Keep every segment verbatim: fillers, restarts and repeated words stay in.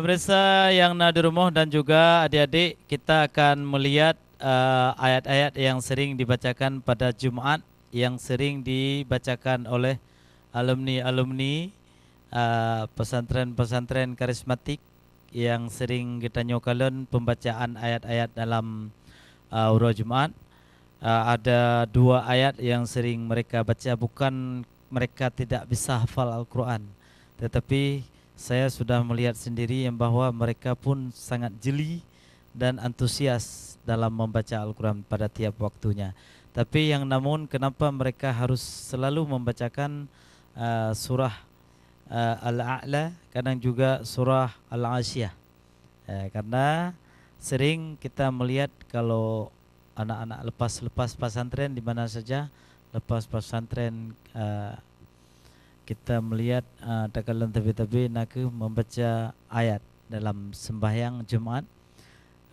Pemirsa yang na di rumoh dan juga adik-adik, kita akan melihat, eh, ayat-ayat yang sering dibacakan pada Jumat, yang sering dibacakan oleh alumni-alumni, eh, pesantren-pesantren karismatik yang sering geutanyoe kalon pembacaan ayat-ayat dalam, eh, uroe Jumat. Eh, ada dua ayat yang sering mereka baca, bukan mereka tidak bisa hafal Al-Quran, tetapi saya sudah melihat sendiri yang bahwa mereka pun sangat jeli dan antusias dalam membaca Al-Quran pada tiap waktunya. Tapi yang namun, kenapa mereka harus selalu membacakan, eh, surah, eh, Al-A'la, kadang juga surah Al-Asyiyah? Eh, karena sering kita melihat kalau anak-anak lepas-lepas pesantren di mana saja, lepas pesantren, eh, kita melihat, eh, takalon tabi-tabi nakeuh membaca ayat dalam sembahyang Jumat.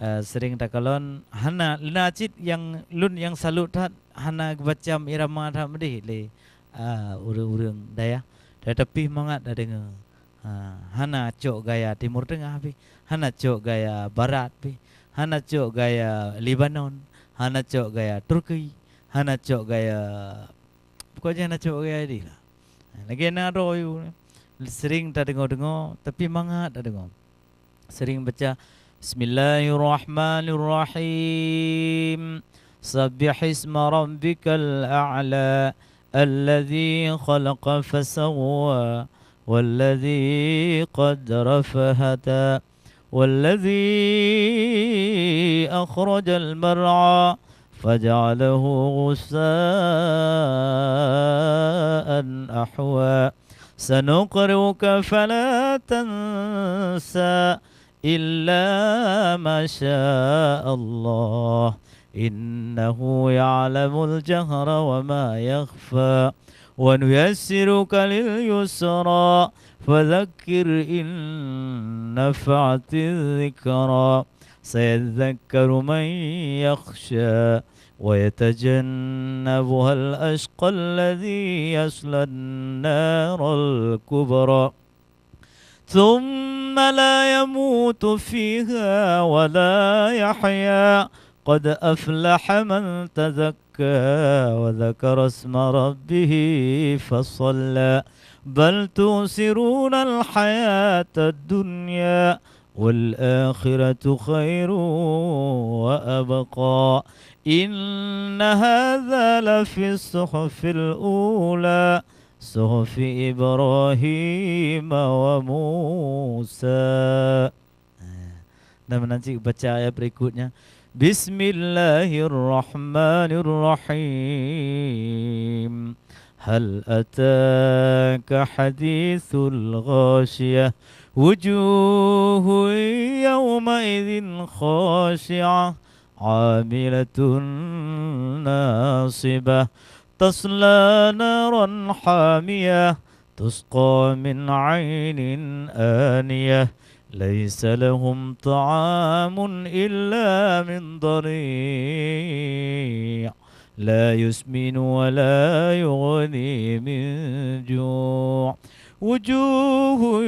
Eh, sering takalon hana, na cit nyang lôn nyang salut that, hana geubacam irama that meudeh lé, eh, ureuëng-ureuëng dayah. Tetapi mangat tadeungoe. Ha, hana cok gaya Timur Tengah pih, hana cok gaya Barat pih, hana cok gaya Lebanon, hana cok gaya Turki, hana cok gaya, pokoknya hana cok gaya dih lah. Ha, lagée na droe yue, sering tadeungoe-deungoe, tapi mangat tadeungoe. Sering baca, "Bismillahirrahmanirrahim. Sabbihisma rabbikal a'la. Alladzi khalaqa fasawwa. Walladzi qaddara fahada. Walladzi akhrajal mar'a. Faja'alahu ghutsa'an ahwa. Sanuqri'uka fala tansa. Illa ma sya Allah. Innahu ya'lamul jahra wa ma yakhfa. Wa nuyassiruka lil yusra. Fadzakkir in nafa'atiz dzikra. Sayadzakkaru man yakhsha. Wa yatajannabuhal ashqa alladzi yaslan naral kubra. ثم لا يموت فيها ولا يحيا. قد أفلح من تزكى وذكر اسم ربه فصلى. بل تؤثرون الحياة الدنيا والآخرة خير وأبقى. إن هذا لفي الصحف الأولى. Suhufi Ibrahim wa Musa. Eh, dan nanti baca ayat berikutnya. Bismillahirrahmanirrahim. Hal ataka hadithul ghashiyah. Wujuhu yawma idzin khashi'ah. Amilatun nasibah. Tasla naran hamiyah. Tusqa min ainin aniyah. Laisa lahum ta'amun illa min dari'. La yusminu wa la yughni min ju'. Wujuhun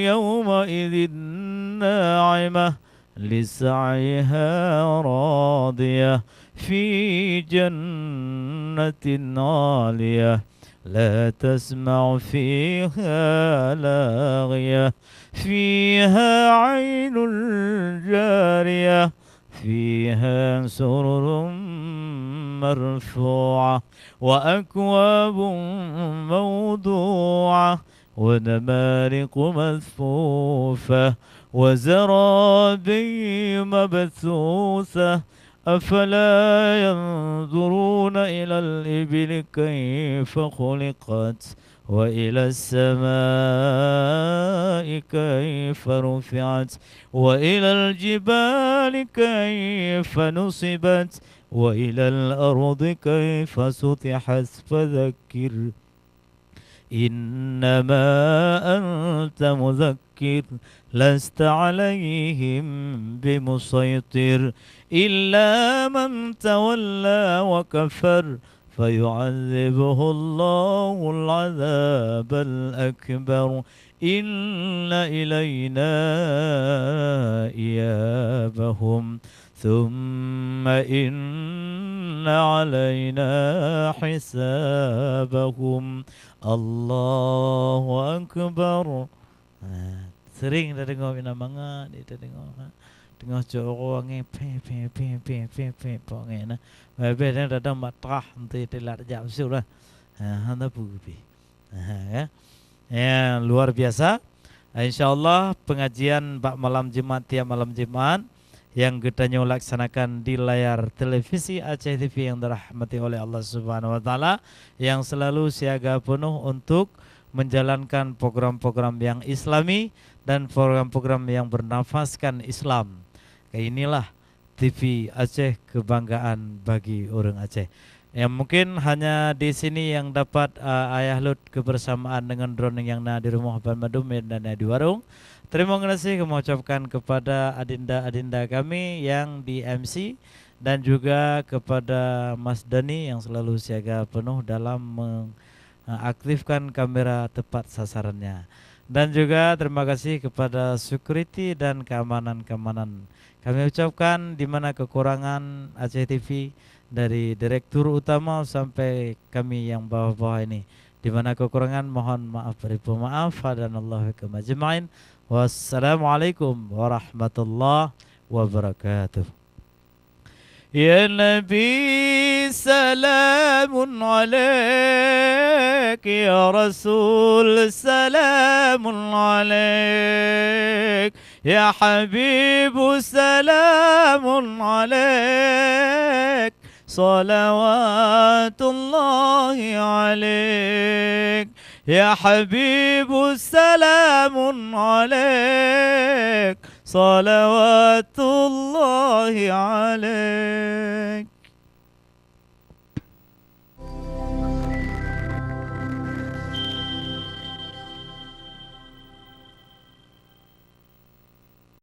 yawma idzin na'imah. Li sa'yiha radiyah. Fi jannatin 'aliyah. La tasma'u fiha laghiyah. Fiha 'ainun jariyah. Fiha sururun marfu'ah. Wa akwabun mawdu'ah. Wa namariqu mathfufa. Wa zarabiyu mabthuthah. Afala yanzuruna ilal ibili kaifa khuliqat. Wa ilas samai kaifa rufi'at. Wa ilal jibali kaifa nusibat. Wa ilal ardi kaifa sutihat. Fadzakkir. Innama anta mudzakkir, lasta 'alaihim bimusaitir, illa man tawalla wa kafar, فيعذبه الله العذاب الأكبر إن إلينا إيابهم ثم إن علينا حسابهم. Allahu Akbar. Ha, sering tadeungoe bina mangat, tadeungoe, ha. Teungoh cok uroe angén, peh, peh, peh, peh, peh, peh, po angén, nah. Beh, beh, dah, dah, dah, mat trah, nanti telat jak besur lah. Ha, hana peue pih. Ha, ya. Ya, luar biasa. Insya Allah, pengajian bak malam Jumat, tiap malam Jumat, nyang geutanyoe laksanakan di layar televisi Aceh T V yang dirahmati oleh Allah Subhanahu wa Taala, yang selalu siaga penuh untuk menjalankan program-program yang Islami dan program-program yang bernafaskan Islam. Inilah T V Aceh, kebanggaan bagi ureuëng Aceh. Ya, mungkin hanya di sini yang dapat, eh, Ayah Lut kebersamaan dengan droeneuh nyang na di rumoh banmandum dan na di warong. Terima kasih kami ucapkan kepada adinda-adinda kami yang di M C dan juga kepada Mas Dani yang selalu siaga penuh dalam meng-, eh, aktifkan kamera tepat sasarannya. Dan juga terima kasih kepada security dan keamanan-keamanan. Kami ucapkan di mana kekurangan Aceh T V, dari direktur utama sampai kami yang bawah-bawah ini. Di mana kekurangan, mohon maaf, beri pemaaf. Hadanallahu wa iyyakum ajma'in. Wassalamualaikum warahmatullahi wabarakatuh. يا نبي سلام عليك، يا رسول سلام عليك، يا حبيب سلام عليك، صلوات الله عليك، يا حبيب سلام عليك، صلوات الله عليك.